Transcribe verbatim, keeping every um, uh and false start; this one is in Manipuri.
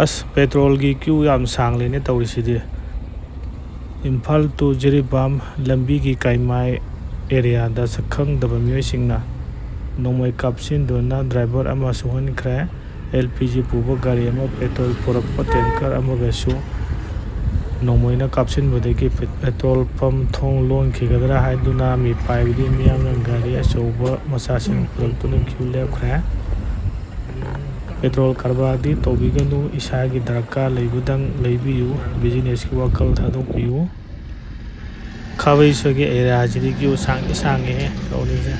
ꯑꯁ, ꯄꯦꯇ꯭ꯔꯣꯜꯒꯤ ꯀ꯭ꯌꯨ ꯌꯥꯝ ꯁꯥꯡꯂꯦꯅꯦ ꯇꯧꯔꯤꯁꯤꯗꯤ꯫ ꯏꯝꯐꯥꯜ to ꯖꯤꯔꯤꯕꯥꯝ ꯂꯝꯕꯤꯒꯤ ꯀꯥꯏꯃꯥꯏ ꯑꯦꯔꯤꯌꯥꯗ ꯁꯛꯈꯪꯗꯕ ꯃꯤꯑꯣꯏꯁꯤꯡꯅ ꯅꯣꯡꯃꯩ ꯀꯥꯞꯁꯤꯟꯗꯨꯅ ꯗ꯭ꯔꯥꯏꯚꯔ ꯑꯃ ꯁꯣꯛꯍꯟꯈ꯭ꯔꯦ꯫ ꯑꯦꯜ ꯄꯤ ꯖꯤ ꯄꯨꯕ ꯒꯥꯔꯤ ꯑꯃ ꯄꯦꯇ꯭ꯔꯣꯜ ꯄꯨꯔꯛꯄ ꯇꯦꯡꯀꯔ ꯑꯃꯒꯁꯨ ꯅꯣꯡꯃꯩꯅ ꯀꯥꯞꯁꯤꯟꯕꯗꯒꯤ ꯄꯦ-, ꯄꯦꯇ꯭ꯔꯣꯜ ꯄꯝ ꯊꯣꯡ ꯂꯣꯟꯈꯤꯒꯗ꯭ꯔꯥ ꯍꯥꯏꯗꯨꯅ ꯃꯤꯄꯥꯏꯕꯗꯤ ꯃꯤꯌꯥꯝꯅ ꯒꯥꯔꯤ ꯑꯆꯧꯕ ꯃꯆꯥꯁꯤꯡ ꯄꯨꯔꯛꯇꯨꯅ ꯀ꯭ꯌꯨ ꯂꯦꯞꯈ꯭ꯔꯦ꯫ ꯄꯦꯇ꯭ꯔꯣꯜ ꯀꯔꯕꯥꯔꯗꯤ ꯇꯧꯕꯤꯒꯅꯨ, ꯏꯁꯥꯒꯤ ꯗꯔꯀꯥꯔ ꯂꯩꯕꯗꯪ ꯂꯩꯕꯤꯌꯨ, ꯕꯤꯖꯤꯅꯦꯁꯀꯤ ꯋꯥꯈꯜ ꯊꯥꯗꯣꯛꯄꯤꯌꯨ꯫ ꯈꯥꯕꯩꯁꯣꯏꯒꯤ ꯑꯦꯔꯤꯌꯥꯁꯤꯗꯤ ꯀ꯭ꯌꯨ ꯁꯥꯡꯗꯤ ꯁꯥꯡꯉꯦꯍꯦ ꯇꯧꯔꯤꯁꯦ꯫